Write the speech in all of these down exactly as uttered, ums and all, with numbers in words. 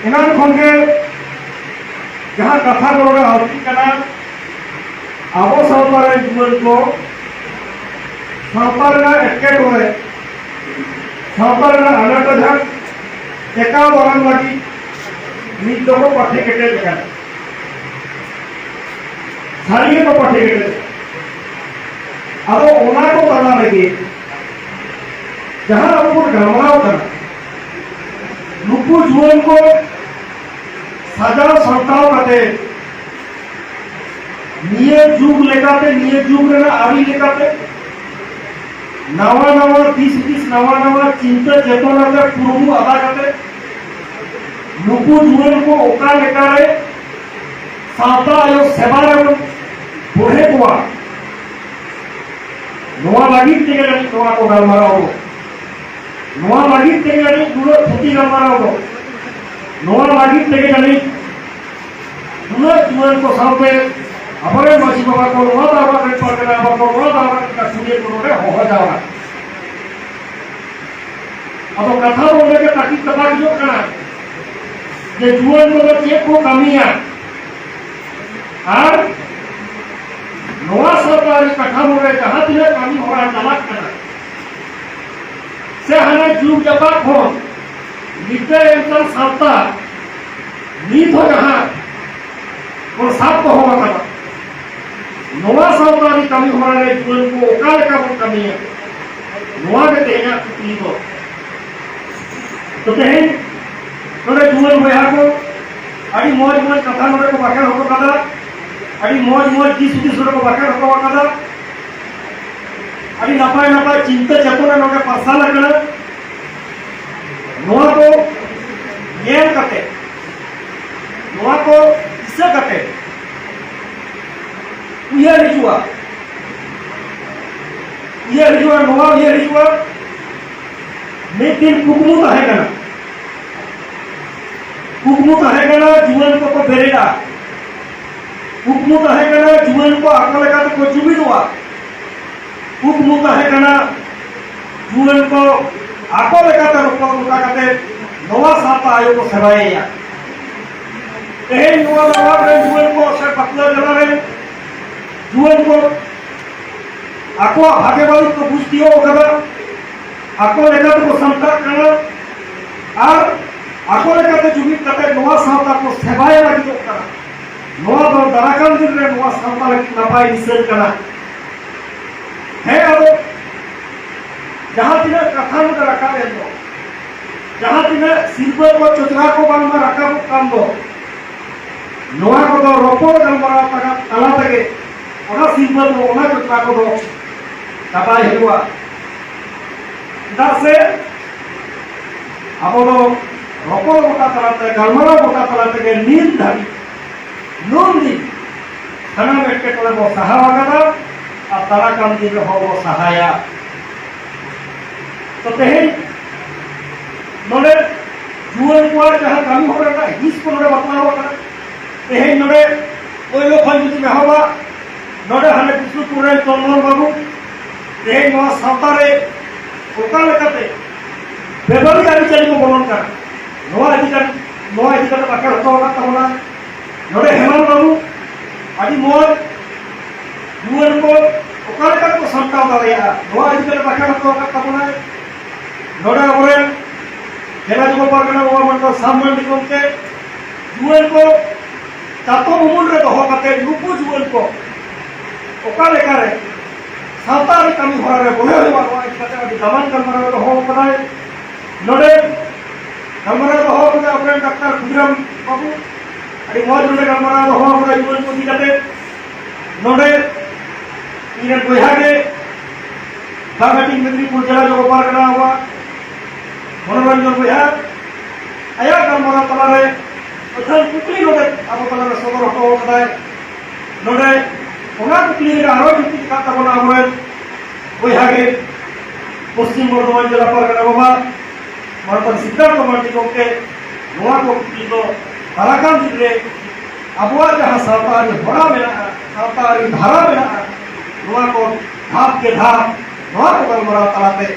ᱮᱱᱟᱝ ᱠᱷᱚᱱ ᱜᱮ ᱡᱟᱦᱟᱸ ᱠᱟᱛᱷᱟ ᱠᱚ ᱱᱚᱰᱮ ᱟᱹᱣᱲᱤᱜ ᱠᱟᱱᱟ, ᱟᱵᱚ ᱥᱟᱶᱛᱟ ᱨᱮᱱ ᱡᱩᱣᱟᱹᱱ ᱠᱚ ᱥᱟᱶᱛᱟ ᱨᱮᱱᱟᱜ ᱮᱴᱠᱮᱴᱚᱬᱮ, ᱥᱟᱶᱛᱟ ᱨᱮᱱᱟᱜ ᱟᱱᱟᱴ ᱟᱡᱷᱟᱴ ᱴᱮᱠᱟᱣ ᱫᱟᱨᱟᱢ ᱞᱟᱹᱜᱤᱫ ᱱᱤᱛ ᱫᱚᱠᱚ ᱯᱟᱴᱷᱮ ᱠᱮᱴᱮᱡ ᱟᱠᱟᱱᱟ᱾ ᱥᱟᱹᱨᱤ ᱜᱮ ᱵᱟᱯᱟ ᱴᱷᱤᱠ ᱜᱮ᱾ ᱟᱫᱚ ᱚᱱᱟ ᱠᱚ ᱛᱟᱞᱟ ᱨᱮᱜᱮ ᱡᱟᱦᱟᱸ ᱟᱵᱚ ᱵᱚᱱ ᱜᱟᱞᱢᱟᱨᱟᱣ ᱠᱟᱱᱟ, ᱱᱩᱠᱩ ᱡᱩᱣᱟᱹᱱ ᱠᱚ ᱥᱟᱡᱟᱣ ᱥᱟᱢᱴᱟᱣ ᱠᱟᱛᱮ, ᱱᱤᱭᱟᱹ ᱡᱩᱜᱽ ᱞᱮᱠᱟᱛᱮ, ᱱᱤᱭᱟᱹ ᱡᱩᱜᱽ ᱨᱮᱱᱟᱜ ᱟᱹᱨᱤ ᱞᱮᱠᱟᱛᱮ, ᱱᱟᱣᱟ ᱱᱟᱣᱟ ᱫᱤᱥ ᱦᱩᱫᱤᱥ, ᱱᱟᱣᱟ ᱱᱟᱣᱟ ᱪᱤᱱᱛᱟᱹ ᱪᱮᱛᱚᱱᱟ ᱛᱮ ᱯᱩᱨᱩᱢ ᱟᱫᱟ ᱠᱟᱛᱮ, ᱱᱩᱠᱩ ᱡᱩᱣᱟᱹᱱ ᱠᱚ ᱚᱠᱟ ᱞᱮᱠᱟᱨᱮ ᱥᱟᱶᱛᱟ ᱟᱭᱳ ᱥᱮᱵᱟ ᱨᱮᱵᱚᱱ ᱵᱚᱲᱦᱮ ᱠᱚᱣᱟ, ᱱᱚᱣᱟ ᱞᱟᱹᱜᱤᱫ ᱛᱮᱜᱮ ᱡᱟᱹᱱᱤᱡ ᱱᱚᱣᱟ ᱠᱚ ᱜᱟᱞᱢᱟᱨᱟᱣ ᱫᱚ, ᱱᱚᱣᱟ ᱞᱟᱹᱜᱤᱫ ᱛᱮᱜᱮ ᱡᱟᱹᱱᱤᱡ ᱱᱩᱱᱟᱹᱜ ᱛᱷᱩᱛᱤ ᱜᱟᱞᱢᱟᱨᱟᱣ ᱫᱚ, ᱱᱚᱣᱟ ᱞᱟᱹᱜᱤᱫ ᱛᱮᱜᱮ ᱡᱟᱹᱱᱤᱡ ᱱᱩᱱᱟᱹᱜ ᱡᱩᱣᱟᱹᱱ ᱠᱚ ᱥᱟᱶᱛᱮ ᱟᱵᱚᱨᱮᱱ ᱢᱟᱹᱡᱷᱤ ᱵᱟᱵᱟ ᱠᱚ, ᱱᱚᱣᱟ ᱫᱚ ᱟᱵᱚᱣᱟᱜ ᱨᱮᱱ ᱯᱟᱨᱜᱟᱱᱟ ᱵᱟᱵᱟ ᱠᱚ, ᱱᱚᱣᱟ ᱫᱚ ᱟᱵᱚᱣᱟᱜ ᱨᱮᱱ ᱜᱟᱹᱠᱷᱩᱲᱤᱭᱟᱹ ᱠᱚ ᱱᱚᱰᱮ ᱦᱚᱦᱚ ᱡᱟᱣᱨᱟ᱾ ᱟᱫᱚ ᱠᱟᱛᱷᱟ ᱫᱚ ᱚᱸᱰᱮ ᱜᱮ ᱛᱟᱹᱠᱤᱡ ᱛᱟᱯᱟᱠ ᱦᱤᱡᱩᱜ ᱠᱟᱱᱟ ᱡᱮ ᱡᱩᱣᱟᱹᱱ ᱠᱚᱫᱚ ᱪᱮᱫ ᱠᱚ ᱠᱟᱹᱢᱤᱭᱟ ᱟᱨ ᱱᱚᱣᱟ ᱥᱟᱶᱛᱟ ᱟᱹᱨᱤ ᱠᱟᱴᱷᱟᱢᱳ ᱨᱮ ᱡᱟᱦᱟᱸ ᱛᱤᱱᱟᱹᱜ ᱠᱟᱹᱢᱤ ᱦᱚᱨᱟ ᱪᱟᱞᱟᱜ ᱠᱟᱱᱟ, ᱥᱮ ᱦᱟᱱᱮ ᱡᱩᱜᱽ ᱡᱟᱯᱟᱜ ᱠᱷᱚᱱ ᱱᱤᱛᱟᱹ ᱮᱱᱠᱟᱱ ᱥᱟᱶᱛᱟ ᱱᱤᱛ ᱦᱚᱸ ᱡᱟᱦᱟᱸ ᱵᱚᱱ ᱥᱟᱵ ᱫᱚᱦᱚ ᱟᱠᱟᱫᱟ, ᱱᱚᱣᱟ ᱥᱟᱶᱛᱟ ᱟᱹᱨᱤ ᱠᱟᱹᱢᱤ ᱦᱚᱨᱟ ᱨᱮ ᱡᱩᱣᱟᱹᱱ ᱠᱚ ᱚᱠᱟ ᱞᱮᱠᱟ ᱵᱚᱱ ᱠᱟᱹᱢᱤᱭᱟ, ᱱᱚᱣᱟ ᱜᱮ ᱛᱮᱦᱮᱧᱟᱜ ᱠᱩᱠᱞᱤ ᱫᱚ᱾ ᱛᱚ ᱛᱮᱦᱮᱧ ᱱᱚᱰᱮ ᱡᱩᱣᱟᱹᱱ ᱵᱚᱭᱦᱟ ᱠᱚ ᱟᱹᱰᱤ ᱢᱚᱡᱽ ᱢᱚᱡᱽ ᱠᱟᱛᱷᱟ ᱱᱚᱰᱮ ᱠᱚ ᱵᱟᱠᱷᱮᱲ ᱦᱚᱴᱚ ᱠᱟᱫᱟ, ᱟᱹᱰᱤ ᱢᱚᱡᱽ ᱢᱚᱡᱽ ᱫᱤᱥ ᱦᱩᱫᱤᱥ ᱱᱚᱰᱮ ᱠᱚ ᱵᱟᱠᱷᱮᱲ ᱦᱚᱴᱚ ᱟᱠᱟᱫᱟ, ᱟᱹᱰᱤ ᱱᱟᱯᱟᱭ ᱱᱟᱯᱟᱭ ᱪᱤᱱᱛᱟᱹ ᱪᱮᱛᱚᱱᱟ ᱱᱚᱰᱮ ᱯᱟᱨᱥᱟᱞ ᱟᱠᱟᱱᱟ᱾ ᱱᱚᱣᱟ ᱠᱚ ᱧᱮᱞ ᱠᱟᱛᱮ, ᱱᱚᱣᱟ ᱠᱚ ᱫᱤᱥᱟᱹ ᱠᱟᱛᱮ ᱩᱭᱦᱟᱹᱨ ᱦᱤᱡᱩᱜᱼᱟ, ᱩᱭᱦᱟᱹᱨ ᱦᱤᱡᱩᱜᱼᱟ, ᱱᱚᱣᱟ ᱩᱭᱦᱟᱹᱨ ᱦᱤᱡᱩᱜᱼᱟ, ᱢᱤᱫ ᱫᱤᱱ ᱠᱩᱠᱢᱩ ᱛᱟᱦᱮᱸ ᱠᱟᱱᱟ, ᱠᱩᱠᱢᱩ ᱛᱟᱦᱮᱸ ᱠᱟᱱᱟ ᱡᱩᱣᱟᱹᱱ ᱠᱚᱠᱚ ᱵᱮᱨᱮᱫᱼᱟ, ᱠᱩᱠᱢᱩ ᱛᱟᱦᱮᱸ ᱠᱟᱱᱟ ᱡᱩᱣᱟᱹᱱ ᱠᱚ ᱟᱠᱚ ᱞᱮᱠᱟ ᱛᱮᱠᱚ ᱡᱩᱢᱤᱫᱚᱜᱼᱟ, ᱠᱩᱠᱢᱩ ᱛᱟᱦᱮᱸ ᱠᱟᱱᱟ ᱡᱩᱣᱟᱹᱱ ᱠᱚ ᱟᱠᱚ ᱞᱮᱠᱟᱛᱮ ᱨᱚᱯᱚᱲ ᱜᱚᱴᱟ ᱠᱟᱛᱮ ᱱᱚᱣᱟ ᱥᱟᱶᱛᱟ ᱟᱭᱳ ᱠᱚ ᱥᱮᱵᱟᱭᱮᱭᱟ᱾ ᱛᱮᱦᱮᱧ ᱱᱚᱣᱟ ᱱᱟᱣᱟ ᱨᱮᱱ ᱡᱩᱣᱟᱹᱱ ᱠᱚ ᱥᱮ ᱵᱟᱸᱠᱩᱲᱟ ᱡᱮᱞᱟ ᱨᱮᱱ ᱡᱩᱣᱟᱹᱱ ᱠᱚ ᱟᱠᱚᱣᱟᱜ ᱵᱷᱟᱜᱮ ᱵᱟᱹᱲᱤᱡ ᱠᱚ ᱵᱩᱡᱽ ᱛᱤᱭᱳᱜ ᱠᱟᱫᱟ, ᱟᱠᱚ ᱞᱮᱠᱟ ᱛᱮᱠᱚ ᱥᱟᱢᱴᱟᱜ ᱠᱟᱱᱟ ᱟᱨ ᱟᱠᱚ ᱞᱮᱠᱟᱛᱮ ᱡᱩᱢᱤᱫ ᱠᱟᱛᱮ ᱱᱚᱣᱟ ᱥᱟᱶᱛᱟ ᱠᱚ ᱥᱮᱵᱟᱭ ᱞᱟᱹᱜᱤᱫᱚᱜ ᱠᱟᱱᱟ᱾ ᱱᱚᱣᱟ ᱫᱚ ᱫᱟᱨᱟᱠᱟᱱ ᱫᱤᱱ ᱨᱮ ᱱᱚᱣᱟ ᱥᱟᱶᱛᱟ ᱞᱟᱹᱜᱤᱫ ᱱᱟᱯᱟᱭ ᱫᱤᱥᱟᱹ ᱠᱟᱱᱟ᱾ ᱦᱮᱸ, ᱟᱫᱚ ᱡᱟᱦᱟᱸ ᱛᱤᱱᱟᱹᱜ ᱠᱟᱛᱷᱟ ᱱᱚᱰᱮ ᱨᱟᱠᱟᱵ ᱮᱱ ᱫᱚ, ᱡᱟᱦᱟᱸ ᱛᱤᱱᱟᱹᱜ ᱥᱤᱨᱯᱟᱹ ᱠᱚ ᱪᱚᱪᱨᱟ ᱠᱚ ᱵᱟᱝᱢᱟ ᱨᱟᱠᱟᱵᱚᱜ ᱠᱟᱱ ᱫᱚ, ᱱᱚᱣᱟ ᱠᱚᱫᱚ ᱨᱚᱯᱚᱲ ᱜᱟᱞᱢᱟᱨᱟᱣ ᱛᱟᱞᱟ, ᱛᱟᱞᱟ ᱛᱮᱜᱮ ᱚᱱᱟ ᱥᱤᱨᱯᱟᱹ ᱠᱚ, ᱚᱱᱟ ᱪᱚᱪᱨᱟ ᱠᱚᱫᱚ ᱪᱟᱵᱟᱭ ᱦᱩᱭᱩᱜᱼᱟ᱾ ᱪᱮᱫᱟᱜ ᱥᱮ ᱟᱵᱚ ᱫᱚ ᱨᱚᱯᱚᱲ ᱜᱚᱴᱟ ᱛᱟᱞᱟᱛᱮ, ᱜᱟᱞᱢᱟᱨᱟᱣ ᱜᱚᱴᱟ ᱛᱟᱞᱟ ᱛᱮᱜᱮ ᱱᱤᱛ ᱫᱷᱟᱹᱵᱤᱡ ᱱᱩᱱ ᱫᱤᱱ ᱥᱟᱱᱟᱢ ᱮᱴᱠᱮᱴᱚᱬᱮ ᱵᱚ ᱥᱟᱦᱟᱣ ᱟᱠᱟᱫᱟ ᱟᱨ ᱫᱟᱨᱟ ᱠᱟᱱ ᱫᱤᱱ ᱨᱮᱦᱚᱸ ᱵᱚ ᱥᱟᱦᱟᱭᱟ᱾ ᱛᱚ ᱛᱮᱦᱮᱧ ᱱᱚᱰᱮ ᱡᱩᱣᱟᱹᱱ ᱠᱚᱣᱟᱜ ᱡᱟᱦᱟᱸ ᱠᱟᱹᱢᱤ ᱦᱚᱨᱟ ᱨᱮᱱᱟᱜ ᱦᱤᱸᱥ ᱠᱚ ᱱᱚᱰᱮ ᱵᱟᱛᱞᱟᱣ ᱟᱠᱟᱱᱟ᱾ ᱛᱮᱦᱮᱧ ᱱᱚᱰᱮ ᱯᱳᱭᱞᱳ ᱠᱷᱚᱱ ᱡᱩᱫᱤᱢ ᱮᱦᱚᱵᱟ, ᱱᱚᱰᱮ ᱦᱟᱱᱮ ᱵᱤᱥᱱᱩᱯᱩᱨ ᱨᱮᱱ ᱪᱚᱱᱫᱚᱱ ᱵᱟᱹᱵᱩ ᱛᱮᱦᱮᱧ ᱱᱚᱣᱟ ᱥᱟᱶᱛᱟ ᱨᱮ ᱚᱠᱟ ᱞᱮᱠᱟᱛᱮ ᱵᱮᱵᱟᱹᱲᱤᱡ ᱟᱹᱨᱤᱪᱟᱹᱞᱤ ᱠᱚ ᱵᱚᱞᱚᱱ ᱠᱟᱱᱟ, ᱱᱚᱣᱟ ᱤᱫᱤ ᱠᱟᱛᱮ, ᱱᱚᱣᱟ ᱤᱫᱤ ᱠᱟᱛᱮ ᱵᱟᱠᱷᱮᱬ ᱦᱚᱴᱚ ᱟᱠᱟᱫ ᱛᱟᱵᱚᱱᱟ᱾ ᱱᱚᱰᱮ ᱦᱮᱢᱟᱞ ᱵᱟᱹᱵᱩ ᱟᱹᱰᱤ ᱢᱚᱡᱽ ᱡᱩᱣᱟᱹᱱ ᱠᱚ ᱚᱠᱟ ᱞᱮᱠᱟ ᱛᱮᱠᱚ ᱥᱟᱢᱴᱟᱣ ᱫᱟᱲᱮᱭᱟᱜᱼᱟ, ᱱᱚᱣᱟ ᱤᱫᱤ ᱠᱟᱛᱮ ᱵᱟᱠᱷᱮᱬ ᱦᱚᱴᱚ ᱟᱠᱟᱫ ᱛᱟᱵᱚᱱᱟᱭ᱾ ᱱᱚᱰᱮ ᱟᱵᱚᱨᱮᱱ ᱡᱮᱞᱟ ᱡᱩᱵᱚ ᱯᱟᱨᱜᱟᱱᱟ ᱵᱟᱵᱟ ᱢᱚᱱᱰᱚᱞ ᱥᱟᱵ ᱢᱟᱹᱱᱰᱤ ᱜᱚᱢᱠᱮ ᱡᱩᱣᱟᱹᱱ ᱠᱚ ᱪᱟᱛᱚᱢ ᱩᱢᱩᱞ ᱨᱮ ᱫᱚᱦᱚ ᱠᱟᱛᱮ ᱱᱩᱠᱩ ᱡᱩᱣᱟᱹᱱ ᱠᱚ ᱚᱠᱟ ᱞᱮᱠᱟᱨᱮ ᱥᱟᱶᱛᱟ ᱟᱹᱨᱤ ᱠᱟᱹᱢᱤ ᱦᱚᱨᱟ ᱨᱮ ᱵᱚᱞᱚ ᱦᱩᱭᱩᱜᱼᱟ, ᱱᱚᱣᱟ ᱤᱫᱤ ᱠᱟᱛᱮ ᱟᱹᱰᱤ ᱫᱟᱢᱟᱱ ᱜᱟᱞᱢᱟᱨᱟᱣ ᱫᱚᱦᱚ ᱠᱟᱫᱟᱭ᱾ ᱱᱚᱰᱮ ᱜᱟᱞᱢᱟᱨᱟᱣ ᱫᱚᱦᱚ ᱠᱟᱫᱟ ᱟᱵᱚᱨᱮᱱ ᱰᱟᱠᱛᱟᱨ ᱠᱷᱩᱫᱤᱨᱟᱢ ᱵᱟᱹᱵᱩ, ᱟᱹᱰᱤ ᱢᱚᱡᱽ ᱱᱚᱰᱮ ᱜᱟᱞᱢᱟᱨᱟᱣ ᱫᱚᱦᱚ ᱠᱟᱫᱟ ᱡᱩᱣᱟᱹᱱ ᱠᱚ ᱤᱫᱤ ᱠᱟᱛᱮ᱾ ᱱᱚᱰᱮ ᱤᱧ ᱨᱮᱱ ᱵᱚᱭᱦᱟ ᱜᱮ ᱵᱟᱜᱟᱴᱤ ᱢᱮᱫᱽᱱᱤᱯᱩᱨ ᱡᱮᱞᱟ ᱡᱚᱜᱚ ᱯᱟᱨᱜᱟᱱᱟ ᱟᱵᱚᱣᱟᱜ ᱢᱚᱱᱳᱨᱚᱧᱡᱚᱱ ᱵᱚᱭᱦᱟ, ᱟᱭᱟᱜ ᱜᱟᱞᱢᱟᱨᱟᱣ ᱛᱟᱞᱟᱨᱮ ᱟᱹᱛᱷᱟᱹᱱ ᱠᱩᱠᱞᱤ ᱱᱚᱰᱮ ᱟᱵᱚ ᱛᱟᱞᱟᱨᱮ ᱥᱚᱫᱚᱨ ᱦᱚᱴᱚ ᱠᱟᱫᱟᱭ᱾ ᱱᱚᱰᱮ ᱚᱱᱟ ᱠᱩᱠᱞᱤ ᱨᱮ ᱟᱨᱚ ᱡᱩᱠᱛᱤ ᱟᱠᱟᱫ ᱛᱟᱵᱚᱱᱟ ᱟᱵᱚᱨᱮᱱ ᱵᱚᱭᱦᱟ ᱜᱮ ᱯᱚᱥᱪᱤᱢ ᱵᱚᱨᱫᱷᱚᱢᱟᱱ ᱡᱮᱞᱟ ᱯᱟᱨᱜᱟᱱᱟ ᱵᱟᱵᱟ ᱢᱟᱱᱚᱛᱟᱱ ᱥᱤᱫᱽᱫᱷᱟᱨᱛᱷᱚ ᱢᱟᱱᱰᱤ ᱜᱚᱢᱠᱮ᱾ ᱱᱚᱣᱟ ᱠᱚ ᱠᱩᱠᱞᱤ ᱫᱚ ᱫᱟᱨᱟᱠᱟᱱ ᱫᱤᱱ ᱨᱮ ᱟᱵᱚᱣᱟᱜ ᱡᱟᱦᱟᱸ ᱥᱟᱶᱛᱟ ᱟᱹᱨᱤ ᱦᱚᱨᱟ ᱢᱮᱱᱟᱜᱼᱟ, ᱥᱟᱶᱛᱟ ᱟᱹᱨᱤ ᱫᱷᱟᱨᱟ ᱢᱮᱱᱟᱜᱼᱟ, ᱱᱚᱣᱟ ᱠᱚ ᱫᱷᱟᱯ ᱠᱮ ᱫᱷᱟᱯ ᱱᱚᱣᱟ ᱠᱚ ᱜᱟᱞᱢᱟᱨᱟᱣ ᱛᱟᱞᱟᱛᱮ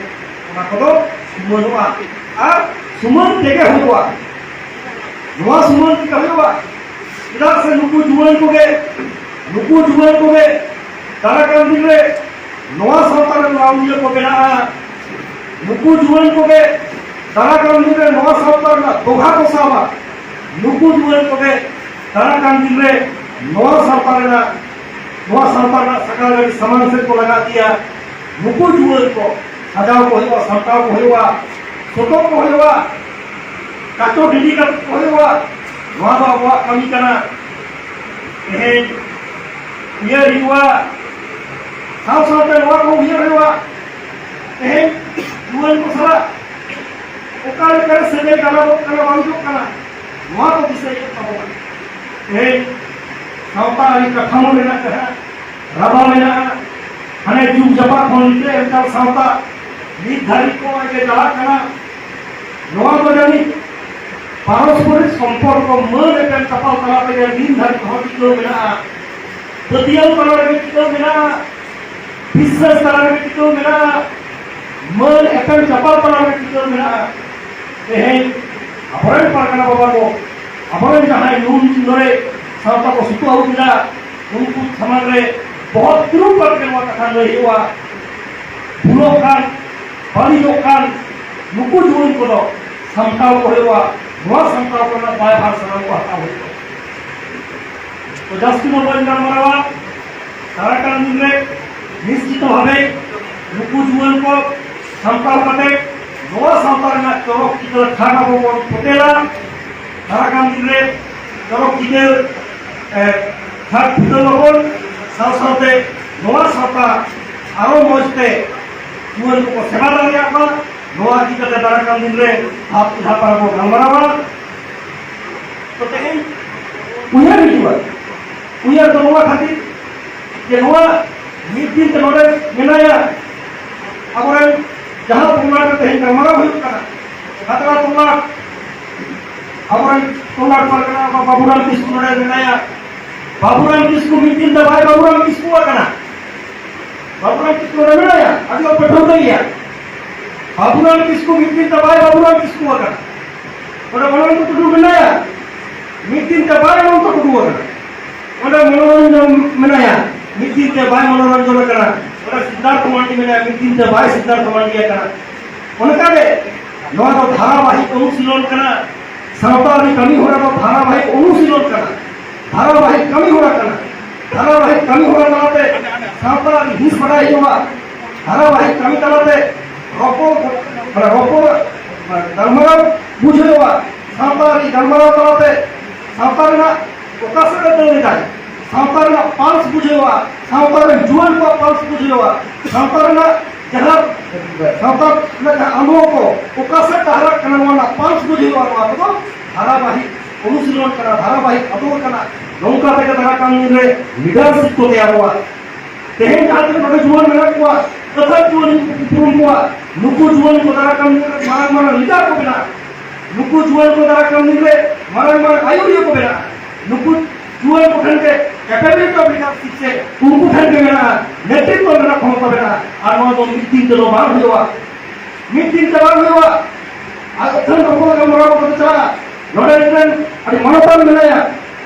ᱚᱱᱟ ᱠᱚᱫᱚ ᱛᱩᱢᱟᱹᱞᱚᱜᱼᱟ᱾ ᱟᱨ ᱥᱩᱢᱟᱹᱱ ᱛᱮᱜᱮ ᱦᱩᱭᱩᱜᱼᱟ᱾ ᱱᱚᱣᱟ ᱥᱩᱢᱟᱹᱱ ᱛᱮᱜᱮ ᱦᱩᱭᱩᱜᱼᱟ᱾ ᱪᱮᱫᱟᱜ ᱥᱮ ᱱᱩᱠᱩ ᱡᱩᱣᱟᱹᱱ ᱠᱚᱜᱮ, ᱱᱩᱠᱩ ᱡᱩᱣᱟᱹᱱ ᱠᱚᱜᱮ ᱫᱟᱨᱟᱭ ᱠᱟᱱ ᱫᱤᱱ ᱨᱮ ᱱᱚᱣᱟ ᱥᱟᱶᱛᱟ ᱨᱮᱱ ᱞᱟᱹᱣᱲᱤᱭᱟᱹ ᱠᱚ ᱵᱮᱱᱟᱜᱼᱟ᱾ ᱱᱩᱠᱩ ᱡᱩᱣᱟᱹᱱ ᱠᱚᱜᱮ ᱫᱟᱨᱟᱭ ᱠᱟᱱ ᱫᱤᱱ ᱨᱮ ᱱᱚᱣᱟ ᱥᱟᱶᱛᱟ ᱨᱮᱱᱟᱜ ᱫᱚᱦᱟ ᱠᱚ ᱥᱟᱵᱟ᱾ ᱱᱩᱠᱩ ᱡᱩᱣᱟᱹᱱ ᱠᱚᱜᱮ ᱫᱟᱨᱟᱭ ᱠᱟᱱ ᱫᱤᱱ ᱨᱮ ᱱᱚᱣᱟ ᱥᱟᱶᱛᱟ ᱨᱮᱱᱟᱜ, ᱱᱚᱣᱟ ᱥᱟᱶᱛᱟ ᱨᱮᱱᱟᱜ ᱥᱟᱜᱟᱲ ᱜᱟᱹᱰᱤ ᱥᱟᱢᱟᱝ ᱥᱮᱫ ᱠᱚ ᱞᱟᱜᱟ ᱤᱫᱤᱭᱟ᱾ ᱱᱩᱠᱩ ᱡᱩᱣᱟᱹᱱ ᱠᱚ ᱥᱟᱡᱟᱣ ᱠᱚ ᱦᱩᱭᱩᱜᱼᱟ, ᱥᱟᱢᱴᱟᱣ ᱠᱚ ᱦᱩᱭᱩᱜᱼᱟ, ᱥᱚᱛᱚᱨ ᱠᱚ ᱦᱩᱭᱩᱜᱼᱟ, ᱠᱟᱪᱚ ᱰᱤᱰᱤ ᱠᱟᱛᱮ ᱠᱚ ᱦᱩᱭᱩᱜᱼᱟ᱾ ᱱᱚᱣᱟ ᱫᱚ ᱟᱵᱚᱣᱟᱜ ᱠᱟᱹᱢᱤ ᱠᱟᱱᱟ᱾ ᱛᱮᱦᱮᱧ ᱩᱭᱦᱟᱹᱨ ᱦᱩᱭᱩᱜᱼᱟ, ᱥᱟᱶ ᱥᱟᱶᱛᱮ ᱱᱚᱣᱟ ᱠᱚ ᱩᱭᱦᱟᱹᱨ ᱦᱩᱭᱩᱜᱼᱟ, ᱛᱮᱦᱮᱧ ᱡᱩᱣᱟᱹᱱ ᱠᱚ ᱥᱟᱞᱟᱜ ᱚᱠᱟ ᱞᱮᱠᱟᱨᱮ ᱥᱟᱹᱜᱟᱹᱭ ᱜᱟᱞᱟᱝᱚᱜ ᱠᱟᱱᱟ, ᱵᱟᱹᱲᱤᱡᱚᱜ ᱠᱟᱱᱟ, ᱱᱚᱣᱟ ᱠᱚ ᱫᱤᱥᱟᱹᱭ ᱦᱩᱭᱩᱜ ᱛᱟᱵᱚᱱᱟ᱾ ᱛᱮᱦᱮᱧ ᱥᱟᱶᱛᱟ ᱟᱹᱨᱤ ᱠᱟᱴᱷᱟᱢᱳ ᱨᱮᱱᱟᱜ ᱡᱟᱦᱟᱸ ᱨᱟᱵᱟ ᱢᱮᱱᱟᱜᱼᱟ, ᱦᱟᱱᱮ ᱡᱩᱜᱽ ᱡᱟᱯᱟᱜ ᱠᱷᱚᱱ ᱱᱤᱛᱚᱜ ᱮᱱᱛᱟᱨ ᱥᱟᱶᱛᱟ ᱱᱤᱛ ᱫᱷᱟᱹᱨᱤᱡ ᱠᱚ ᱱᱚᱜᱼᱚᱭ ᱡᱮ ᱪᱟᱞᱟᱜ ᱠᱟᱱᱟ, ᱱᱚᱣᱟ ᱫᱚ ᱡᱟᱹᱱᱤᱡ ᱯᱟᱨᱚᱥᱯᱚᱨᱤᱠ ᱥᱚᱢᱯᱚᱨᱠᱚ, ᱢᱟᱹᱱ ᱮᱯᱮᱢ ᱪᱟᱯᱟᱞ ᱛᱟᱞᱟ ᱛᱮᱜᱮ ᱱᱤᱛ ᱫᱷᱟᱹᱨᱤᱡ ᱦᱚᱸ ᱴᱤᱠᱟᱹᱣ ᱢᱮᱱᱟᱜᱼᱟ᱾ ᱯᱟᱹᱛᱭᱟᱹᱣ ᱛᱟᱞᱟ ᱨᱮᱜᱮ ᱴᱤᱠᱟᱹᱣ ᱢᱮᱱᱟᱜᱼᱟ, ᱵᱤᱥᱥᱟᱹᱥ ᱛᱟᱞᱟ ᱨᱮᱜᱮ ᱴᱤᱠᱟᱹᱣ ᱢᱮᱱᱟᱜᱼᱟ, ᱢᱟᱹᱱ ᱮᱯᱮᱢ ᱪᱟᱯᱟᱞ ᱛᱟᱞᱟ ᱨᱮᱜᱮ ᱴᱤᱠᱟᱹᱣ ᱢᱮᱱᱟᱜᱼᱟ᱾ ᱛᱮᱦᱮᱧ ᱟᱵᱚᱨᱮᱱ ᱯᱟᱨᱜᱟᱱᱟ ᱵᱟᱵᱟ ᱠᱚ, ᱟᱵᱚᱨᱮᱱ ᱡᱟᱦᱟᱸᱭ ᱱᱩᱱ ᱫᱤᱱ ᱫᱷᱚᱨᱮ ᱥᱟᱶᱛᱟ ᱠᱚ ᱥᱩᱛᱩᱜ ᱟᱹᱜᱩ ᱠᱮᱫᱟ, ᱩᱱᱠᱩ ᱥᱟᱢᱟᱝ ᱨᱮ ᱵᱚᱦᱚᱜ ᱛᱤᱨᱩᱵ ᱠᱟᱛᱮ ᱱᱚᱣᱟ ᱠᱟᱛᱷᱟ ᱞᱟᱹᱭ ᱦᱩᱭᱩᱜᱼᱟ᱾ ᱵᱷᱩᱞᱚᱜ ᱠᱟᱱ, ᱵᱟᱹᱲᱤᱡᱚᱜ ᱠᱟᱱ ᱱᱩᱠᱩ ᱡᱩᱣᱟᱹᱱ ᱠᱚᱫᱚ ᱥᱟᱢᱴᱟᱣ ᱠᱚ ᱦᱩᱭᱩᱜᱼᱟ᱾ ᱱᱚᱣᱟ ᱥᱟᱢᱴᱟᱣ ᱠᱚᱨᱮᱱᱟᱜ ᱫᱟᱭᱵᱷᱟᱨ ᱥᱟᱱᱟᱢ ᱠᱚ ᱦᱟᱛᱟᱣ ᱦᱩᱭᱩᱜᱼᱟ᱾ ᱛᱚ ᱡᱟᱹᱥᱛᱤ ᱫᱚ ᱵᱟᱹᱧ ᱜᱟᱞᱢᱟᱨᱟᱣᱟ᱾ ᱫᱟᱨᱟᱭ ᱠᱟᱱ ᱫᱤᱱ ᱨᱮ ᱱᱤᱥᱪᱤᱛ ᱵᱷᱟᱵᱮ ᱱᱩᱠᱩ ᱡᱩᱣᱟᱹᱱ ᱠᱚ ᱥᱟᱢᱴᱟᱣ ᱠᱟᱛᱮ ᱱᱚᱣᱟ ᱥᱟᱶᱛᱟ ᱨᱮᱱᱟᱜ ᱪᱚᱨᱚᱠ ᱪᱤᱛᱟᱹᱨ ᱠᱷᱟᱴ ᱟᱵᱚ ᱵᱚᱱ ᱯᱷᱚᱴᱮᱞᱟ᱾ ᱫᱟᱨᱟᱭ ᱠᱟᱱ ᱫᱤᱱ ᱨᱮ ᱪᱚᱨᱚᱠ ᱪᱤᱛᱟᱹᱨ, ᱮ, ᱠᱷᱟᱴ ᱯᱷᱩᱴᱟᱹᱣ ᱟᱵᱚᱱ, ᱥᱟᱶ ᱥᱟᱶᱛᱮ ᱱᱚᱣᱟ ᱥᱟᱶᱛᱟ ᱟᱨᱚ ᱢᱚᱡᱽ ᱛᱮ ᱡᱩᱣᱟᱹᱱ ᱠᱚᱠᱚ ᱥᱮᱵᱟ ᱫᱟᱲᱮᱭᱟᱜ ᱢᱟ, ᱱᱚᱣᱟ ᱤᱫᱤ ᱠᱟᱛᱮ ᱫᱟᱨᱟᱭ ᱠᱟᱱ ᱫᱤᱱ ᱨᱮ ᱫᱷᱟᱯ ᱫᱷᱟᱯ ᱟᱨᱚ ᱵᱚᱱ ᱜᱟᱞᱢᱟᱨᱟᱣᱟ᱾ ᱛᱚ ᱛᱮᱦᱮᱧ ᱩᱭᱦᱟᱹᱨ ᱦᱤᱡᱩᱜᱼᱟ, ᱩᱭᱦᱟᱹᱨ ᱫᱚ ᱱᱚᱣᱟ ᱠᱷᱟᱹᱛᱤᱨ ᱡᱮ ᱱᱚᱣᱟ ᱢᱤᱫ ᱫᱤᱱ ᱛᱮ ᱱᱚᱰᱮ ᱢᱮᱱᱟᱭᱟ, ᱟᱵᱚᱨᱮᱱ ᱡᱟᱦᱟᱸ ᱛᱚᱞᱞᱟᱴ ᱨᱮ ᱛᱮᱦᱮᱧ ᱜᱟᱞᱢᱟᱨᱟᱣ ᱦᱩᱭᱩᱜ ᱠᱟᱱᱟ, ᱠᱷᱟᱛᱲᱟ ᱛᱚᱞᱞᱟᱴ, ᱟᱵᱚᱨᱮᱱ ᱛᱚᱞᱞᱟᱴ ᱯᱟᱨᱜᱟᱱᱟ ᱵᱟᱵᱟ ᱵᱟᱵᱩᱨᱟᱢ ᱠᱤᱥᱠᱩ ᱱᱚᱰᱮ ᱢᱮᱱᱟᱭᱟ᱾ ᱵᱟᱵᱩᱨᱟᱢ ᱠᱤᱥᱠᱩ ᱢᱤᱫ ᱫᱤᱱ ᱫᱚ ᱵᱟᱭ ᱵᱟᱵᱩᱨᱟᱢ ᱠᱤᱥᱠᱩ ᱟᱠᱟᱱᱟ᱾ ᱵᱟᱵᱩᱨᱟᱢ ᱠᱤᱥᱠᱩ ᱱᱚᱰᱮ ᱢᱮᱱᱟᱭᱟ, ᱟᱹᱰᱤ ᱦᱚᱲ ᱯᱮ ᱴᱷᱟᱹᱣᱠᱟᱹᱭ ᱜᱮᱭᱟ᱾ ᱵᱟᱵᱩᱨᱟᱢ ᱠᱤᱥᱠᱩ ᱢᱤᱫ ᱫᱤᱱ ᱛᱮ ᱵᱟᱭ ᱵᱟᱵᱩᱨᱟᱢ ᱠᱤᱥᱠᱩ ᱟᱠᱟᱱᱟ᱾ ᱚᱸᱰᱮ ᱚᱱᱚᱱᱛᱚ ᱴᱩᱰᱩ ᱢᱮᱱᱟᱭᱟ, ᱢᱤᱫ ᱫᱤᱱ ᱛᱮ ᱵᱟᱭ ᱚᱱᱚᱱᱛᱚ ᱴᱩᱰᱩ ᱟᱠᱟᱱᱟ᱾ ᱚᱸᱰᱮ ᱢᱚᱱᱳᱨᱚᱧᱡᱚᱱ ᱢᱮᱱᱟᱭᱟ, ᱢᱤᱫ ᱫᱤᱱ ᱛᱮ ᱵᱟᱭ ᱢᱚᱱᱳᱨᱚᱧᱡᱚᱱ ᱟᱠᱟᱱᱟ᱾ ᱚᱸᱰᱮ ᱥᱤᱫᱽᱫᱷᱟᱨᱛᱷᱚ ᱢᱟᱱᱰᱤ ᱢᱮᱱᱟᱭᱟ, ᱢᱤᱫ ᱫᱤᱱ ᱛᱮ ᱵᱟᱭ ᱥᱤᱫᱽᱫᱷᱟᱨᱛᱷᱚ ᱢᱟᱱᱰᱤ ᱟᱠᱟᱱᱟ᱾ ᱚᱱᱠᱟᱜᱮ ᱱᱚᱣᱟ ᱫᱚ ᱫᱷᱟᱨᱟᱵᱟᱦᱤᱠ ᱚᱱᱩᱥᱤᱞᱚᱱ ᱠᱟᱱᱟ᱾ ᱥᱟᱶᱛᱟ ᱟᱹᱨᱤ ᱠᱟᱹᱢᱤ ᱦᱚᱨᱟ ᱫᱚ ᱫᱷᱟᱨᱟᱵᱟᱦᱤᱠ ᱚᱱᱩᱥᱤᱞᱚᱱ ᱠᱟᱱᱟ, ᱫᱷᱟᱨᱟᱵᱟᱦᱤᱠ ᱠᱟᱹᱢᱤ ᱦᱚᱨᱟ ᱠᱟᱱᱟ᱾ ᱫᱷᱟᱨᱟᱵᱟᱦᱤᱠ ᱠᱟᱹᱢᱤ ᱦᱚᱨᱟ ᱛᱟᱞᱟᱛᱮ ᱥᱟᱶᱛᱟ ᱟᱹᱨᱤ ᱦᱤᱸᱥ ᱵᱟᱰᱟᱭ ᱦᱩᱭᱩᱜᱼᱟ᱾ ᱫᱷᱟᱨᱟᱵᱟᱦᱤᱠ ᱠᱟᱹᱢᱤ ᱛᱟᱞᱟᱛᱮ ᱨᱚᱯᱚᱲ, ᱢᱟᱱᱮ ᱨᱚᱯᱚᱲ, ᱢᱟᱱᱮ ᱜᱟᱞᱢᱟᱨᱟᱣ ᱵᱩᱡᱷᱟᱹᱣ ᱦᱩᱭᱩᱜᱼᱟ᱾ ᱥᱟᱶᱛᱟ ᱟᱹᱨᱤ ᱜᱟᱞᱢᱟᱨᱟᱣ ᱛᱟᱞᱟᱛᱮ ᱥᱟᱶᱛᱟ ᱨᱮᱱᱟᱜ ᱚᱠᱟ ᱥᱮᱫ ᱮ ᱫᱟᱹᱲ ᱮᱫᱟᱭ, ᱥᱟᱶᱛᱟ ᱨᱮᱱᱟᱜ ᱯᱟᱞᱥ ᱵᱩᱡᱷᱟᱹᱣᱟ, ᱥᱟᱶᱛᱟ ᱨᱮᱱ ᱡᱩᱣᱟᱹᱱ ᱠᱚᱣᱟᱜ ᱯᱟᱞᱥ ᱵᱩᱡᱷᱟᱹᱣᱟ, ᱥᱟᱶᱛᱟ ᱨᱮᱱᱟᱜ ᱡᱟᱦᱟᱸ, ᱥᱟᱶᱛᱟ ᱨᱮᱱᱟᱜ ᱡᱟᱦᱟᱸ ᱟᱸᱫᱳᱲ ᱠᱚ ᱚᱠᱟ ᱥᱮᱫ ᱰᱟᱦᱟᱨᱟᱜ ᱠᱟᱱᱟ, ᱱᱚᱣᱟ ᱨᱮᱱᱟᱜ ᱯᱟᱞᱥ ᱵᱩᱡᱷᱟᱹᱣᱟ᱾ ᱱᱚᱣᱟ ᱠᱚᱫᱚ ᱫᱷᱟᱨᱟᱵᱟᱦᱤᱠ ᱚᱱᱩᱥᱤᱞᱚᱱ ᱠᱟᱱᱟ, ᱫᱷᱟᱨᱟᱵᱟᱦᱤᱠ ᱟᱸᱫᱳᱲ ᱠᱟᱱᱟ᱾ ᱱᱚᱝᱠᱟ ᱛᱮᱜᱮ ᱫᱟᱨᱟᱭ ᱠᱟᱱ ᱫᱤᱱ ᱨᱮ ᱞᱤᱰᱟᱨᱥᱤᱯ ᱠᱚ ᱛᱮᱭᱟᱨᱚᱜᱼᱟ᱾ ᱛᱮᱦᱮᱧ ᱡᱟᱦᱟᱸ ᱛᱤᱱᱟᱹᱜ ᱱᱚᱰᱮ ᱡᱩᱣᱟᱹᱱ ᱢᱮᱱᱟᱜ ᱠᱚᱣᱟ, ᱠᱟᱛᱷᱟ ᱡᱩᱣᱟᱹᱱ ᱩᱯᱨᱩᱢ ᱠᱚᱣᱟ, ᱱᱩᱠᱩ ᱡᱩᱣᱟᱹᱱ ᱠᱚ ᱫᱟᱨᱟᱭ ᱠᱟᱱ ᱫᱤᱱ ᱨᱮ ᱢᱟᱨᱟᱝ ᱢᱟᱨᱟᱝ ᱞᱤᱰᱟᱨ ᱠᱚ ᱵᱮᱱᱟᱜᱼᱟ᱾ ᱱᱩᱠᱩ ᱡᱩᱣᱟᱹᱱ ᱠᱚ ᱫᱟᱨᱟᱭ ᱠᱟᱱ ᱫᱤᱱ ᱨᱮ ᱢᱟᱨᱟᱝ ᱢᱟᱨᱟᱝ ᱟᱹᱭᱩᱨᱤᱭᱟᱹ ᱠᱚ ᱵᱮᱱᱟᱜᱼᱟ᱾ ᱱᱩᱠᱩ ᱡᱩᱣᱟᱹᱱ ᱠᱚ ᱴᱷᱮᱱ ᱜᱮ capability of leadership ᱥᱮ ᱩᱱᱠᱩ ᱴᱷᱮᱱ ᱜᱮ ᱢᱮᱱᱟᱜᱼᱟ, ᱱᱮᱛᱨᱤᱛᱵ ᱨᱮᱱᱟᱜ ᱠᱷᱚᱢᱚᱛᱟ ᱢᱮᱱᱟᱜᱼᱟ᱾ ᱟᱨ ᱱᱚᱣᱟ ᱫᱚ ᱢᱤᱫ ᱫᱤᱱ ᱛᱮᱫᱚ ᱵᱟᱝ ᱦᱩᱭᱩᱜᱼᱟ, ᱢᱤᱫ ᱫᱤᱱ ᱛᱮ ᱵᱟᱝ ᱦᱩᱭᱩᱜᱼᱟ᱾ ᱟᱨ ᱟᱹᱛᱷᱟᱹᱱ ᱨᱚᱯᱚᱲ ᱜᱟᱞᱢᱟᱨᱟᱣ ᱠᱟᱛᱮ ᱪᱟᱞᱟᱜᱼᱟ᱾ ᱱᱚᱰᱮ ᱢᱤᱫᱴᱮᱱ ᱟᱹᱰᱤ ᱢᱟᱱᱚᱛᱟᱱ ᱢᱮᱱᱟᱭᱟ,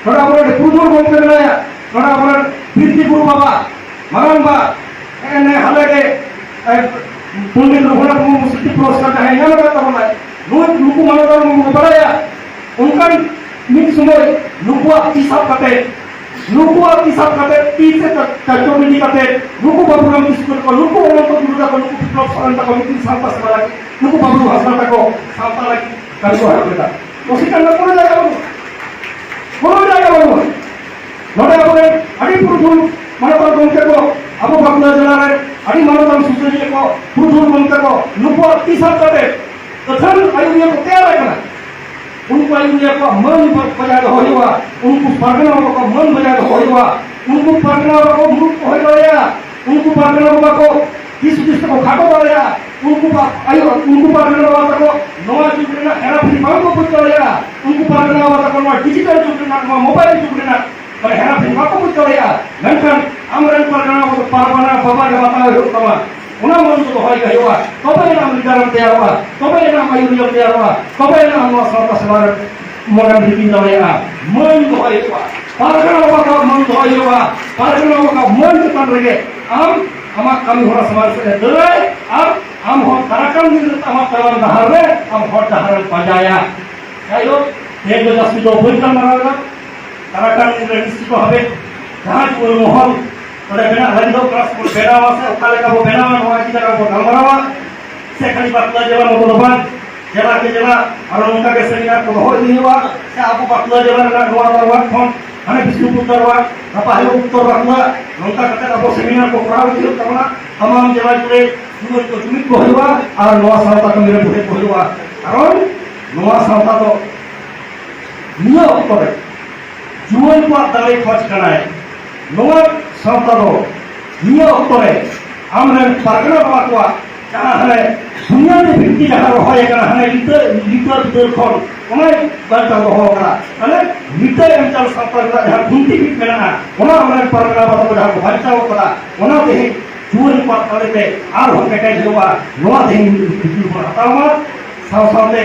ᱱᱚᱰᱮ ᱟᱵᱚᱨᱮᱱ ᱯᱩᱨᱩᱫᱷᱩᱞ ᱜᱚᱢᱠᱮ ᱢᱮᱱᱟᱭᱟ, ᱱᱚᱰᱮ ᱟᱵᱚᱨᱮᱱ ᱯᱤᱨᱛᱷᱤ ᱜᱩᱨᱩ ᱵᱟᱵᱟ, ᱢᱟᱨᱟᱝ ᱵᱟ, ᱱᱮᱜᱼᱮ ᱱᱮ ᱦᱟᱞᱮ ᱜᱮ, ᱮ, ᱯᱚᱱᱰᱤᱛ ᱨᱚᱜᱷᱩᱱᱟᱛᱷ ᱢᱩᱨᱢᱩ ᱥᱨᱤᱛᱤ ᱯᱩᱨᱚᱥᱠᱟᱨ ᱡᱟᱦᱟᱸᱭ ᱧᱟᱢ ᱟᱠᱟᱫ ᱛᱟᱵᱚᱱᱟᱭ, ᱱᱩᱭ, ᱱᱩᱠᱩ ᱢᱟᱱᱚᱛᱟᱱ ᱵᱚᱱ ᱵᱟᱲᱟᱭᱟ᱾ ᱚᱱᱠᱟᱱ ᱢᱤᱫ ᱥᱚᱢᱚᱭ ᱱᱩᱠᱩᱣᱟᱜ ᱛᱤ ᱥᱟᱵ ᱠᱟᱛᱮ, ᱱᱩᱠᱩᱣᱟᱜ ᱛᱤ ᱥᱟᱵ ᱠᱟᱛᱮ ᱛᱤ ᱛᱮ ᱪᱟ-, ᱪᱟᱪᱚ ᱜᱤᱰᱤ ᱠᱟᱛᱮ ᱱᱩᱠᱩ ᱵᱟᱵᱩᱨᱟᱢ ᱠᱤᱥᱠᱩ ᱛᱟᱠᱚ, ᱱᱩᱠᱩ ᱚᱱᱚᱱᱛᱚ ᱴᱩᱰᱩ ᱛᱟᱠᱚ, ᱱᱩᱠᱩ ᱵᱤᱯᱞᱚᱵ ᱥᱚᱨᱮᱱ ᱛᱟᱠᱚ ᱢᱤᱫ ᱫᱤᱱ ᱥᱟᱶᱛᱟ ᱥᱮᱵᱟ ᱞᱟᱹᱜᱤᱫ, ᱱᱩᱠᱩ ᱵᱟᱵᱞᱩ ᱦᱟᱸᱥᱫᱟ ᱛᱟᱠᱚ ᱥᱟᱶᱛᱟ ᱞᱟᱹᱜᱤᱫ ᱠᱟᱹᱢᱤ ᱠᱚ ᱮᱦᱚᱵ ᱞᱮᱫᱟ᱾ ᱚᱥᱤᱠᱟᱨ ᱨᱮᱱᱟᱜ ᱠᱳᱱᱳ ᱡᱟᱭᱜᱟ ᱵᱟᱹᱱᱩᱜᱼᱟ, ᱠᱳᱱᱳ ᱡᱟᱭᱜᱟ ᱵᱟᱹᱱᱩᱜᱼᱟ᱾ ᱱᱚᱰᱮ ᱟᱵᱚᱨᱮᱱ ᱟᱹᱰᱤ ᱯᱩᱨᱩᱫᱷᱩᱞ ᱢᱟᱱᱚᱛᱟᱱ ᱜᱚᱢᱠᱮ ᱠᱚ, ᱟᱵᱚ ᱵᱟᱸᱠᱩᱲᱟ ᱡᱮᱞᱟ ᱨᱮᱱ ᱟᱹᱰᱤ ᱢᱟᱱᱚᱛᱟᱱ ᱥᱩᱥᱟᱹᱨᱤᱭᱟᱹ ᱠᱚ, ᱯᱩᱨᱩᱫᱷᱩᱞ ᱜᱚᱢᱠᱮ ᱠᱚ, ᱱᱩᱠᱩᱣᱟᱜ ᱛᱤ ᱥᱟᱵ ᱠᱟᱛᱮ ᱟᱹᱛᱷᱟᱹᱱ ᱟᱹᱭᱩᱨᱤᱭᱟᱹ ᱠᱚ ᱛᱮᱭᱟᱨ ᱟᱠᱟᱱᱟ᱾ ᱩᱱᱠᱩ ᱟᱹᱭᱩᱨᱤᱭᱟᱹ ᱠᱚᱣᱟᱜ ᱢᱟᱹᱱ ᱵᱚᱡᱟᱭ ᱫᱚᱦᱚ ᱦᱩᱭᱩᱜᱼᱟ᱾ ᱩᱱᱠᱩ ᱯᱟᱨᱜᱟᱱᱟ ᱵᱟᱵᱟ ᱠᱚᱣᱟᱜ ᱢᱟᱹᱱ ᱵᱚᱡᱟᱭ ᱫᱚᱦᱚ ᱦᱩᱭᱩᱜᱼᱟ᱾ ᱩᱱᱠᱩ ᱯᱟᱨᱜᱟᱱᱟ ᱵᱟᱵᱟ ᱠᱚ ᱢᱩᱲᱩᱫ ᱠᱚ ᱦᱩᱭ ᱫᱟᱲᱮᱭᱟᱜᱼᱟ᱾ ᱩᱱᱠᱩ ᱯᱟᱨᱜᱟᱱᱟ ᱵᱟᱵᱟ ᱠᱚ ᱫᱤᱥ ᱦᱩᱫᱤᱥ ᱛᱮᱠᱚ ᱠᱷᱟᱴᱚ ᱫᱟᱲᱮᱭᱟᱜᱼᱟ᱾ ᱩᱱᱠᱩ ᱯᱟ-, ᱟᱭᱳ, ᱩᱱᱠᱩ ᱯᱟᱨᱜᱟᱱᱟ ᱵᱟᱵᱟ ᱛᱟᱠᱚ ᱱᱚᱣᱟ ᱡᱩᱜᱽ ᱨᱮᱱᱟᱜ ᱦᱮᱨᱟᱯᱷᱮᱨᱤ ᱵᱟᱝ ᱠᱚ ᱵᱩᱡᱽ ᱫᱟᱲᱮᱭᱟᱜᱼᱟ᱾ ᱩᱱᱠᱩ ᱯᱟᱨᱜᱟᱱᱟ ᱵᱟᱵᱟ ᱛᱟᱠᱚ ᱱᱚᱣᱟ ᱰᱤᱡᱤᱴᱟᱞ ᱡᱩᱜᱽ ᱨᱮᱱᱟᱜ, ᱱᱚᱣᱟ ᱢᱳᱵᱟᱭᱤᱞ ᱡᱩᱜᱽ ᱨᱮᱱᱟᱜ ᱢᱟᱱᱮ ᱦᱮᱨᱟᱯᱷᱮᱨᱤ ᱵᱟᱠᱚ ᱵᱩᱡᱽ ᱫᱟᱲᱮᱭᱟᱜᱼᱟ᱾ ᱢᱮᱱᱠᱷᱟᱱ ᱟᱢᱨᱮᱱ ᱯᱟᱨᱜᱟᱱᱟ ᱵᱟᱵᱟ ᱫᱚ ᱯᱟᱨᱜᱟᱱᱟ ᱵᱟᱵᱟ ᱜᱮ ᱵᱟᱛᱟᱣ ᱦᱩᱭᱩᱜ ᱛᱟᱢᱟ᱾ ᱚᱱᱟ ᱢᱟᱹᱱ ᱫᱚ ᱫᱚᱦᱚᱭ ᱜᱮ ᱦᱩᱭᱩᱜᱼᱟ᱾ ᱛᱚᱵᱮ ᱮᱱᱟᱝ ᱞᱤᱰᱟᱨᱮᱢ ᱛᱮᱭᱟᱨᱚᱜᱼᱟ, ᱛᱚᱵᱮ ᱮᱱᱟᱝ ᱟᱹᱭᱩᱨᱤᱭᱟᱹᱢ ᱛᱮᱭᱟᱨᱚᱜᱼᱟ, ᱛᱚᱵᱮ ᱮᱱᱟᱝ ᱱᱚᱣᱟ ᱥᱟᱶᱛᱟ ᱥᱮᱵᱟ ᱨᱮ ᱢᱚᱱᱮᱢ ᱨᱤᱯᱤᱱ ᱫᱟᱲᱮᱭᱟᱜᱼᱟ᱾ ᱢᱟᱹᱱ ᱫᱚᱦᱚᱭ ᱦᱩᱭᱩᱜᱼᱟ᱾ ᱯᱟᱨᱜᱟᱱᱟ ᱵᱟᱵᱟ ᱠᱚᱣᱟᱜ ᱢᱟᱹᱱ ᱫᱚᱦᱚᱭ ᱦᱩᱭᱩᱜᱼᱟ᱾ ᱯᱟᱨᱜᱟᱱᱟ ᱵᱟᱵᱟ ᱠᱚᱣᱟᱜ ᱢᱟᱹᱱ ᱪᱮᱛᱟᱱ ᱨᱮᱜᱮ ᱟᱢ ᱟᱢᱟᱜ ᱠᱟᱹᱢᱤ ᱦᱚᱨᱟ ᱥᱟᱢᱟᱝ ᱥᱮᱫ ᱮ ᱫᱟᱹᱲᱟᱭ ᱟᱨ ᱟᱢ ᱦᱚᱸ ᱛᱟᱨᱟᱠᱟᱱ ᱫᱤᱱ ᱨᱮ ᱟᱢᱟᱜ ᱛᱟᱲᱟᱢ ᱰᱟᱦᱟᱨ ᱨᱮ ᱟᱢ ᱦᱚᱨ ᱰᱟᱦᱟᱨᱮᱢ ᱯᱟᱸᱡᱟᱭᱟ᱾ ᱡᱟᱭᱦᱳᱠ, ᱛᱮᱦᱮᱧ ᱫᱚ ᱡᱟᱹᱥᱛᱤ ᱫᱚ ᱵᱟᱹᱧ ᱜᱟᱞᱢᱟᱨᱟᱣ ᱮᱫᱟ᱾ ᱛᱟᱨᱟᱠᱟᱱ ᱫᱤᱱ ᱨᱮ ᱱᱤᱥᱪᱤᱛ ᱵᱷᱟᱵᱮ ᱡᱟᱦᱟᱸ ᱡᱩᱣᱟᱹᱱ ᱢᱚᱦᱚᱞ ᱚᱸᱰᱮ ᱵᱮᱱᱟᱜ ᱞᱟᱹᱜᱤᱫᱚᱜ ᱠᱟᱱᱟ, ᱥᱮᱵᱚᱱ ᱵᱮᱱᱟᱣᱟ ᱥᱮ ᱚᱠᱟ ᱞᱮᱠᱟ ᱵᱚ ᱵᱮᱱᱟᱣᱟ, ᱱᱚᱣᱟ ᱤᱫᱤ ᱠᱟᱛᱮ ᱵᱚ ᱜᱟᱞᱢᱟᱨᱟᱣᱟ᱾ ᱥᱮ ᱠᱷᱟᱹᱞᱤ ᱵᱟᱸᱠᱩᱲᱟ ᱡᱮᱞᱟ ᱢᱚᱛᱚ ᱫᱚ ᱵᱟᱝ, ᱡᱮᱞᱟ ᱠᱮ ᱡᱮᱞᱟ ᱟᱨᱚ ᱱᱚᱝᱠᱟ ᱜᱮ ᱥᱮᱢᱤᱱᱟᱨ ᱠᱚ ᱫᱚᱦᱚ ᱤᱫᱤ ᱦᱩᱭᱩᱜᱼᱟ᱾ ᱥᱮ ᱟᱵᱚ ᱵᱟᱸᱠᱩᱲᱟ ᱡᱮᱞᱟ ᱨᱮᱱᱟᱜ ᱱᱚᱣᱟ ᱫᱟᱨᱣᱟᱴ ᱠᱷᱚᱱ ᱦᱟᱱᱮ ᱵᱤᱥᱱᱩᱯᱩᱨ ᱫᱟᱨᱣᱟᱴ, ᱜᱟᱯᱟ ᱦᱤᱞᱳᱜ ᱩᱛᱛᱚᱨ ᱵᱟᱸᱠᱩᱲᱟ, ᱱᱚᱝᱠᱟ ᱠᱟᱛᱮ ᱟᱵᱚ ᱥᱮᱢᱤᱱᱟᱨ ᱠᱚ ᱠᱚᱨᱟᱣ ᱤᱫᱤ ᱦᱩᱭᱩᱜ ᱛᱟᱵᱚᱱᱟ᱾ ᱛᱟᱢᱟᱢ ᱡᱮᱞᱟ ᱡᱩᱲᱮ ᱡᱩᱣᱟᱹᱱ ᱠᱚ ᱡᱩᱢᱤᱫ ᱠᱚ ᱦᱩᱭᱩᱜᱼᱟ ᱟᱨ ᱱᱚᱣᱟ ᱥᱟᱶᱛᱟ ᱠᱟᱹᱢᱤ ᱨᱮ ᱵᱚᱦᱮᱞ ᱠᱚ ᱦᱩᱭᱩᱜᱼᱟ᱾ ᱠᱟᱨᱚᱱ ᱱᱚᱣᱟ ᱥᱟᱶᱛᱟ ᱫᱚ ᱱᱤᱭᱟᱹ ᱚᱠᱛᱚ ᱨᱮ ᱡᱩᱣᱟᱹᱱ ᱠᱚᱣᱟᱜ ᱫᱟᱲᱮ ᱠᱷᱚᱡᱽ ᱠᱟᱱᱟᱭ᱾ ᱱᱚᱣᱟ ᱥᱟᱶᱛᱟ ᱫᱚ ᱱᱤᱭᱟᱹ ᱚᱠᱛᱚ ᱨᱮ ᱟᱢᱨᱮᱱ ᱯᱟᱨᱜᱟᱱᱟ ᱵᱟᱵᱟ ᱠᱚᱣᱟᱜ ᱡᱟᱦᱟᱸ ᱦᱟᱱᱮ ᱵᱩᱱᱤᱭᱟᱹᱫᱤ ᱵᱷᱤᱛᱛᱤ ᱡᱟᱦᱟᱸ ᱨᱚᱦᱚᱭ ᱟᱠᱟᱱᱟ, ᱦᱟᱱᱮ ᱞᱤᱴᱟᱹ, ᱞᱤᱴᱟᱹ ᱵᱤᱫᱟᱹᱞ ᱠᱷᱚᱱ ᱚᱱᱟᱭ ᱵᱟᱧᱪᱟᱣ ᱫᱚᱦᱚ ᱟᱠᱟᱫᱟ᱾ ᱢᱟᱱᱮ ᱞᱤᱴᱟᱹ ᱮᱢ ᱪᱟᱞ ᱥᱟᱶᱛᱟ ᱨᱮᱱᱟᱜ ᱡᱟᱦᱟᱸ ᱠᱷᱩᱱᱴᱤ ᱵᱤᱫ ᱢᱮᱱᱟᱜᱼᱟ, ᱚᱱᱟ ᱟᱢᱨᱮᱱ ᱯᱟᱨᱜᱟᱱᱟ ᱵᱟᱵᱟ ᱠᱚ ᱡᱟᱦᱟᱸ ᱠᱚ ᱵᱟᱧᱪᱟᱣ ᱟᱠᱟᱫᱟ, ᱚᱱᱟ ᱛᱮᱦᱮᱧ ᱡᱩᱣᱟᱹᱱ ᱠᱚᱣᱟᱜ ᱛᱟᱞᱮ ᱛᱮ ᱟᱨᱦᱚᱸ ᱠᱮᱴᱮᱡ ᱦᱩᱭᱩᱜᱼᱟ᱾ ᱱᱚᱣᱟ ᱛᱮᱦᱮᱧ ᱠᱩᱠᱞᱤ ᱵᱚᱱ ᱦᱟᱛᱟᱣ ᱢᱟ᱾ ᱥᱟᱶ ᱥᱟᱶᱛᱮ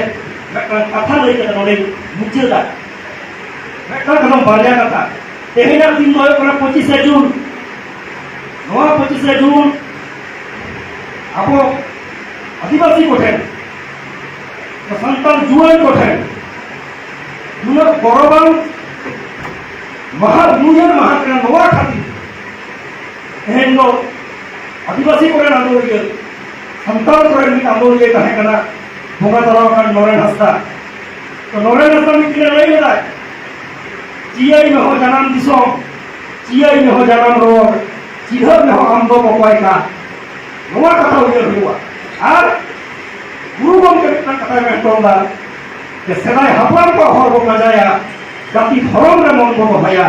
ᱢᱤᱫᱴᱟᱝ ᱠᱟᱛᱷᱟ ᱞᱟᱹᱭ ᱠᱟᱛᱮ ᱱᱚᱰᱮᱧ ᱢᱩᱪᱟᱹᱫᱟ᱾ ᱢᱤᱫᱴᱟᱝ ᱠᱟᱛᱷᱟ, ᱵᱟᱨᱭᱟ ᱠᱟᱛᱷᱟ᱾ ᱛᱮᱦᱮᱧᱟᱜ ᱫᱤᱱ ᱫᱚ ᱦᱩᱭᱩᱜ ᱠᱟᱱᱟ ᱯᱚᱸᱪᱤᱥᱮ ᱡᱩᱱ᱾ ᱱᱚᱣᱟ ᱯᱚᱸᱪᱤᱥᱮ ᱡᱩᱱ ᱟᱵᱚ ᱟᱹᱫᱤᱵᱟᱹᱥᱤ ᱠᱚᱴᱷᱮᱱ, ᱥᱟᱱᱛᱟᱲ ᱡᱩᱣᱟᱹᱱ ᱠᱚᱴᱷᱮᱱ ᱱᱩᱱᱟᱹᱜ ᱜᱚᱨᱚᱵᱟᱱ ᱢᱟᱦᱟ, ᱩᱭᱦᱟᱹᱨ ᱢᱟᱦᱟ ᱠᱟᱱᱟ᱾ ᱱᱚᱣᱟ ᱠᱷᱟᱹᱛᱤᱨ ᱛᱮᱦᱮᱧ ᱫᱚ ᱟᱹᱫᱤᱵᱟᱹᱥᱤ ᱠᱚᱨᱮᱱ ᱟᱸᱫᱳᱲᱤᱭᱟᱹ, ᱥᱟᱱᱛᱟᱲ ᱠᱚᱨᱮᱱ ᱢᱤᱫ ᱟᱸᱫᱳᱲᱤᱭᱟᱹ ᱛᱟᱦᱮᱸ ᱠᱟᱱᱟ, ᱵᱚᱸᱜᱟ ᱛᱟᱞᱟ ᱟᱠᱟᱱ ᱱᱚᱨᱮᱱ ᱦᱟᱸᱥᱫᱟ᱾ ᱛᱚ, ᱱᱚᱨᱮᱱ ᱦᱟᱸᱥᱫᱟ ᱢᱤᱫ ᱫᱤᱱᱮ ᱞᱟᱹᱭ ᱞᱮᱫᱟᱭ, "ᱪᱤᱭᱟᱹᱭ ᱢᱮ ᱦᱚ ᱡᱟᱱᱟᱢ ᱫᱤᱥᱚᱢ, ᱪᱤᱭᱟᱹᱭ ᱢᱮ ᱦᱚ ᱡᱟᱱᱟᱢ ᱨᱚᱲ, ᱪᱤᱱᱦᱟᱹᱣ ᱢᱮ ᱦᱚ ᱟᱢ ᱫᱚᱢ ᱚᱠᱚᱭ ᱠᱟᱱ?" ᱱᱚᱣᱟ ᱠᱟᱛᱷᱟ ᱩᱭᱦᱟᱹᱨ ᱦᱩᱭᱩᱜᱼᱟ᱾ ᱟᱨ ᱜᱩᱨᱩ ᱜᱚᱢᱠᱮ ᱢᱤᱫᱴᱟᱝ ᱠᱟᱛᱷᱟᱭ ᱢᱮᱱ ᱦᱚᱴᱚ ᱞᱮᱫᱟ ᱡᱮ ᱥᱮᱫᱟᱭ ᱦᱟᱯᱲᱟᱢ ᱠᱚᱣᱟᱜ ᱦᱚᱨ ᱵᱚ ᱯᱟᱸᱡᱟᱭᱟ, ᱡᱟᱹᱛᱤ ᱫᱷᱚᱨᱚᱢ ᱨᱮ ᱢᱚᱱ ᱵᱚ ᱫᱚᱦᱚᱭᱟ,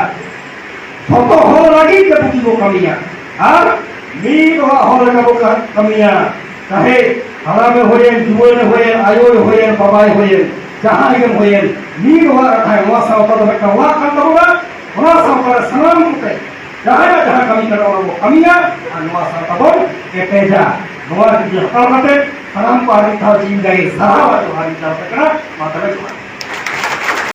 ᱡᱷᱚᱛᱚ ᱦᱚᱲ ᱞᱟᱹᱜᱤᱫ ᱜᱮ ᱵᱩᱜᱤ ᱵᱚ ᱠᱟᱹᱢᱤᱭᱟ ᱟᱨ ᱢᱤᱫ ᱚᱲᱟᱜ ᱦᱚᱲ ᱞᱮᱠᱟ ᱵᱚ ᱠᱟ-, ᱠᱟᱹᱢᱤᱭᱟ᱾ ᱪᱟᱦᱮ ᱦᱟᱲᱟᱢᱮ ᱦᱩᱭᱮᱱ, ᱡᱩᱣᱟᱹᱱᱮ ᱦᱩᱭᱮᱱ, ᱟᱭᱳᱭ ᱦᱩᱭᱮᱱ, ᱵᱟᱵᱟᱭ ᱦᱩᱭᱮᱱ, ᱡᱟᱦᱟᱸᱭ ᱜᱮᱢ ᱦᱩᱭᱮᱱ, ᱢᱤᱫ ᱚᱲᱟᱜ ᱨᱮ ᱛᱟᱦᱮᱸ, ᱱᱚᱣᱟ ᱥᱟᱶᱛᱟ ᱫᱚ ᱢᱤᱫᱴᱟᱝ ᱚᱲᱟᱜ ᱠᱟᱱ ᱛᱟᱵᱚᱱᱟ᱾ ᱚᱱᱟ ᱥᱟᱶᱛᱟ ᱨᱮ ᱥᱟᱱᱟᱢ ᱠᱚᱛᱮ ᱡᱟᱦᱟᱸᱭᱟᱜ ᱡᱟᱦᱟᱸ ᱠᱟᱹᱢᱤ ᱠᱟᱱᱟ, ᱚᱱᱟ ᱵᱚ ᱠᱟᱹᱢᱤᱭᱟ ᱟᱨ ᱱᱚᱣᱟ ᱥᱟᱶᱛᱟ ᱵᱚᱱ ᱠᱮᱴᱮᱡᱟ᱾ ᱱᱚᱣᱟ ᱡᱩᱫᱤ ᱦᱟᱛᱟᱣ ᱠᱟᱛᱮ ᱥᱟᱱᱟᱢ ᱠᱚ ᱟᱹᱰᱤ ᱫᱷᱟᱣ ᱡᱤᱣᱤ ᱫᱟᱲᱮ ᱥᱟᱨᱦᱟᱣ ᱟᱨ ᱡᱚᱦᱟᱨ ᱤᱧ ᱪᱟᱞ ᱟᱯᱮ ᱠᱟᱱᱟ᱾ ᱢᱟ ᱛᱚᱵᱮ ᱡᱚᱦᱟᱨ᱾